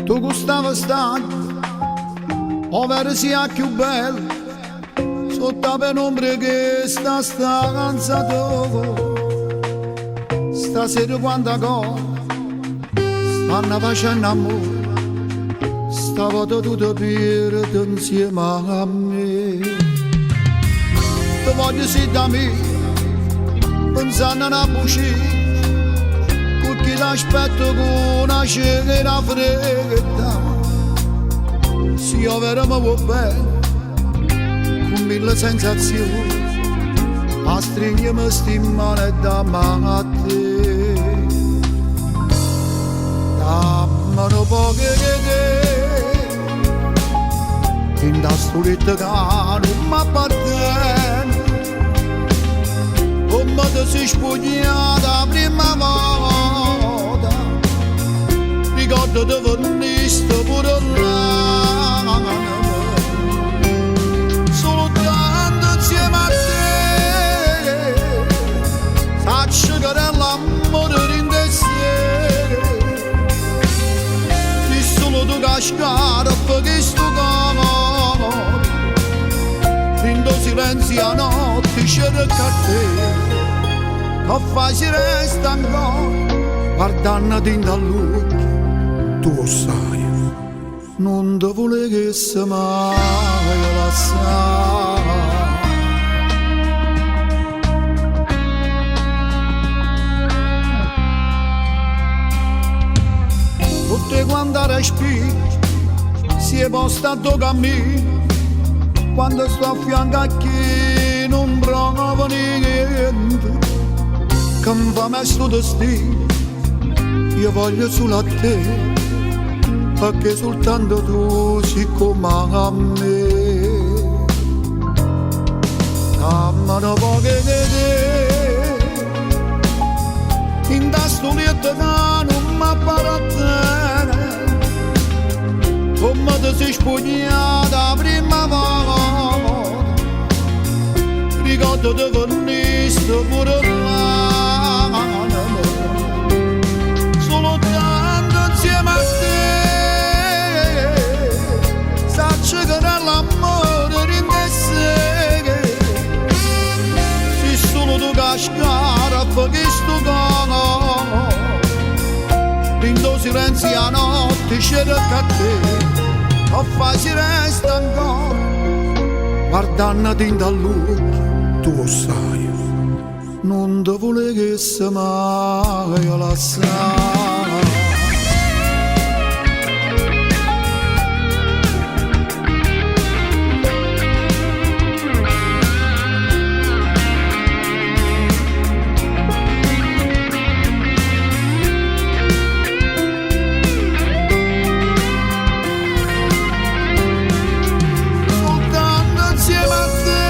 Tu cu sta vestata Overo si 'a cchiù bella Sott' 'a penombra 'e chesta stanza toja Stasera quanta core stanno facenno ammore Stavota tu te pierde 'nzieme a me Te voglio sì da mia Penzanno a na bucia Cu chi t'aspetta cu na cena fredda Si overo me vuò bene Cu mille sensazioni Astrigneme sti mmane e damme a te Damme nu poco 'e te Dint' a stu lietto ca nun m'appartene Comme te si spugliata 'a primma vota Ricordate venniste pure ll'anema Soltanto 'nzieme a te Saccio che d'è l'ammore dint' 'e sere Si solo tu ca scarfa chistu core Dint' 'o silenzio 'a notte cerca a te Che fai si resta ancora Guardanno dint' all'uocchie Tu 'o ssaje Nun te vulesse maje lassà. Tutte quanta respiro, si 'e posto addò cammino, quando sto a fianco a chi nun prova niente, che 'nfama è stu destino, io voglio sulo a te, pecché sultanto tu si comme a me. Damme nu poco 'e te, dint' a stu lietto ca nun m'appartiene, comme te si spugliata 'a primma volta, ricordate venniste pure ll'anema. Soltanto 'nzieme a te Saccio che d'è l'ammore dint' 'e sere Si solo tu ca scarfa chistu core Dint' 'o silenzio 'a notte cerca a te Che fai si resta ancora Guardanno dint' all'uocchie tu 'o ssaje Nun te vulesse maje lassà. Sultanto 'nzieme a te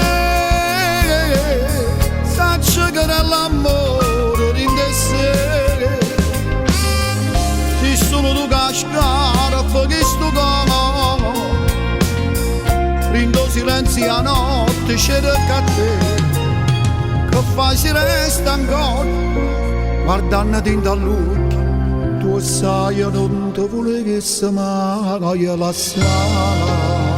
Saccio che d'è l'ammore dint' 'e sere Si solo tu ca scarfa chistu core Dint' 'o silenzio 'a notte cerca a te Che fai si resta ancora Guardanno dint' all'uocchie Tu 'o ssaje nun te vulesse maje lassà.